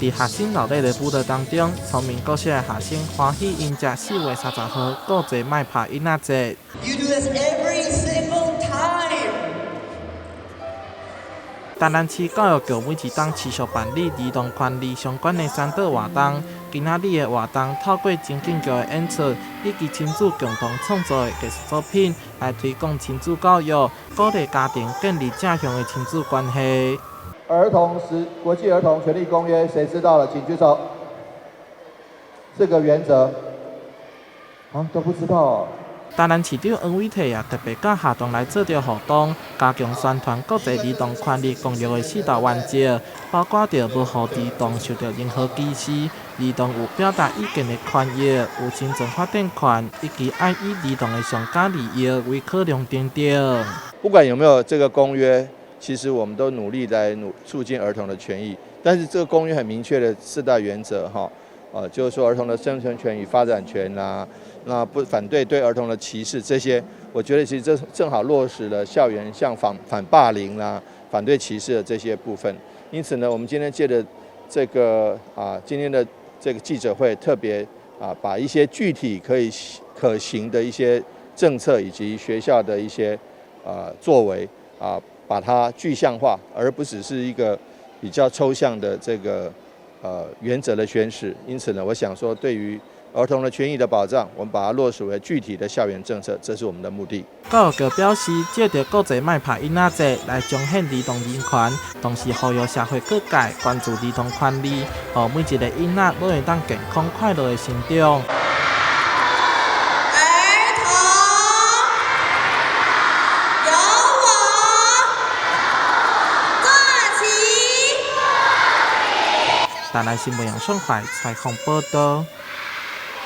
佇學生鬧熱的舞蹈當中，聰明國小的學生歡喜迎接4月30號國際莫拍囡仔節。 You do this every single time. 台南市教育局每一冬持續辦理兒童權利相關的宣導活動。今仔日的活動透過情景劇的演出，以及親子共同創作的藝術作品，來推廣親子教育，鼓勵家庭建立正向的親子關係。兒童時國際兒童權利公約，誰知道了？請舉手。四個原則，啊，都不知道。台南市長黃偉哲也特別佮校長來做著互動，加強宣傳國際兒童權利公約的四大原則，包括著無予兒童受著任何歧視，兒童有表達意見的權益，有生存發展權，以及愛以兒童的上佳利益為考量等等。不管有沒有這個公約，其實我們都努力來努促進兒童的權益。但是這個公約很明確的四大原則，哈，就是說兒童的生存權與發展權啦，那不反對對兒童的歧視，這些我覺得其實這正好落實了校園像反反霸凌啦、反對歧視的這些部分。因此呢，我們今天借著這個今天的這個記者會，特別把一些具體可以可行的一些政策以及學校的一些作為把它具象化，而不只是一個比較抽象的這個原則的宣示。因此呢，我想說，對於兒童的權益的保障，我們把它落實為具體的校園政策，這是我們的目的。教育局表示，藉著國際莫拍囡仔節來彰顯兒童人權，同時呼籲社會各界關注兒童權利，予每一个囡仔攏會當健康快樂的成長。兒童由我做起。台南新聞楊順懷採訪報道。